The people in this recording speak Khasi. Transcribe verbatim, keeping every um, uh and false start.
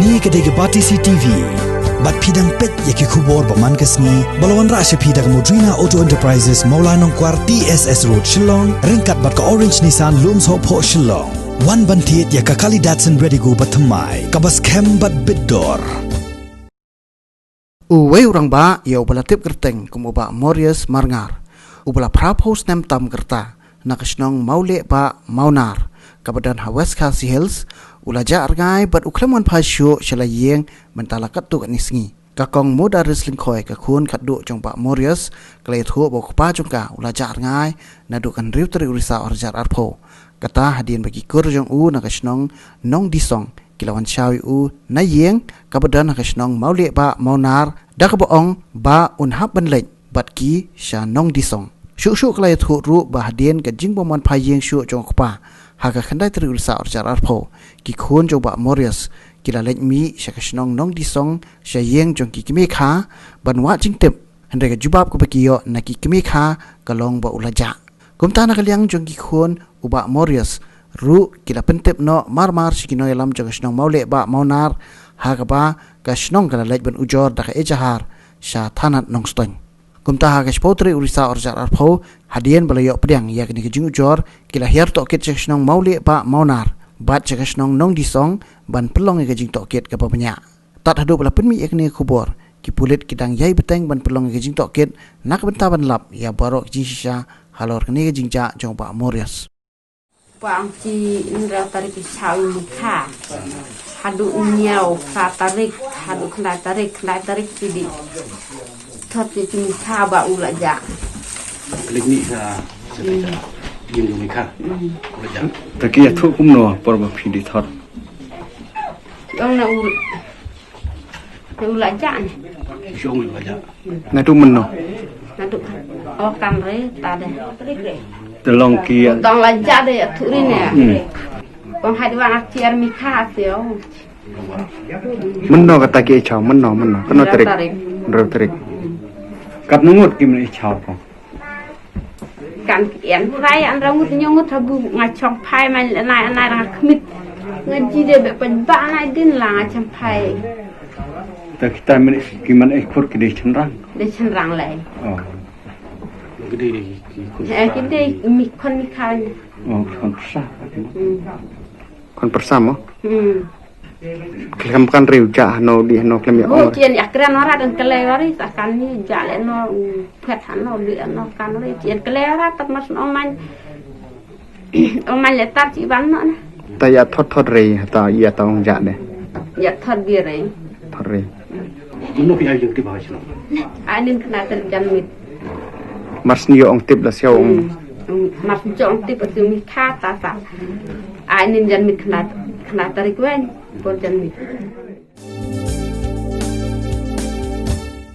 Kane ka dei ka Batesi T V. Bad phi dang peit ïa ki khubor ba man ka sngi ba la wanrah sha phi da ka Modrina Auto Enterprises, Mawlai Nongkwar, T S S Road, Shillong, ryngkat bad ka Orange Nissan, Lumsohphoh, Shillong. Wan ban thied ïa ka kali Datsun Redigo ba thymmai, kaba skhem bad bit dor. Uwei u rangbah ïa uba la tip kyrteng kum u Bah Morius Marngar, uba la phra phew snem tam ka rta, na ka shnong Mawleh Bah Mawnar, kaba don ha West Khasi Hills, u la jah rngai bad u khlem wan phai shuh sha la ïing mynta la katto katne sngi. Ka Kong Modaris Lyngkhoi, ka khun khatduh jong Bah Morius, ka la ïathuh ba u kpa jong ka u la jah rngai naduh ka hynriew tarik u Risaw arhajar arphew. Kata hadien ba ki kur jong u na ka shnong Nongdisong ki la wan shaw ïa u na ïing kaba don ha ka shnong Mawleh Bah Mawnar, da kaba ong ba un hap ban leit bad ki sha Nongdisong. Shuh shuh ka la ïathuh ruh ba hadien ka jingbym wan phai ïing shuh jong u kpa ha ka khyndai tarik u Risaw arhajar arphew, ki khun jong Bah Morius ki la leit mih sha ka shnong Nongdisong sha ïing jong ki kmie kha ban wad jingtip, hynrei ka jubab kaba ki ïoh na ki kmie kha ka long ba u la jah. Kumta na ka liang jong ki khun u Bah Morius ruh ki la pyntip noh mar mar sha ki nongïalam jong ka shnong Mawleh Bah Mawnar, ha kaba ka shnong ka la leit ban ujor da ka ejahar sha thanat Nongstoiñ. Kumta ha ka shiphew tarik u Risaw arhajar arphew, hadien ba la ïoh pdiang ïa kane ka jingujor, ki la hiar tohkit sha ka shnong Mawleh Bah Mawnar bad sha ka shnong Nongdisong ban pynlong ïa ka jingtohkit kaba bniah. Tad haduh ba la pynmih ïa kane ka khubor, ki pulit ki dang ïai bteng ban pynlong ïa ka jingtohkit na ka bynta ban lap ïa baroh ka jingshisha halor kane ka jingjah jong u Bah Morius. Pang chi nra tarik ki chaw ni kha. Haduh nyaw sa tarik, haduh khyndai tarik, khyndai tarik chi di. Thot chi chi ni kha ba u la jah. Klik ni sa sa ni kha. Dim ni kha. U la jah. Ta ki ïathuh kumno por ba phi di thot. Ong na u, na u la jah ni. Shong u la jah. Naduh mynno? Naduh kan. Oh, kan re ta de. Te long ki. Tang la jah de ïathuh ri ne. Hmm. Ong hai dua nak chiar mi kha sio. Mynno kata ki chaw, mynno, mynno. Kano tarik? Hynriew tarik. Katno ngut ki myn chaw ko? Kan ki ïan phai, an ra ngut ñiaw ngut habu nga chong phai man la nai, an nai ra nga khmit. Nga ji de be pan ba nai din la nga chong phai. Ta kita myn ki myn ei khur ki dei chynrang. Dei chynrang lai. Oh. Ki dei ki khun. Eh, ki dei mi khun mi kha. Oh, khun pyrsa. Hmm. Khun pyrsa mo? Hmm. Khlem kan riew jah hano di hano khlem ïa. Oh, ong. Chien ïa kren ora dan kele ora sa kan ni jah le no, phet hano di no kan ri chien kele ora tat mas ong man. Ong man le tat chi ban no na. Ta ïa thot thot re ta ïa ta ong jah de. Ïa thot di re. Thot re. Mynno phi ai jingtip ha ka shnong? Ai nin khyndai tarik janmiet. Mar shu ïoh ong tip la shu ong. Hmm. Mar shu ïoh ong tip shu mi kha ta sa. Ai nin janmiet khyndai, khyndai tarik wen por janmiet.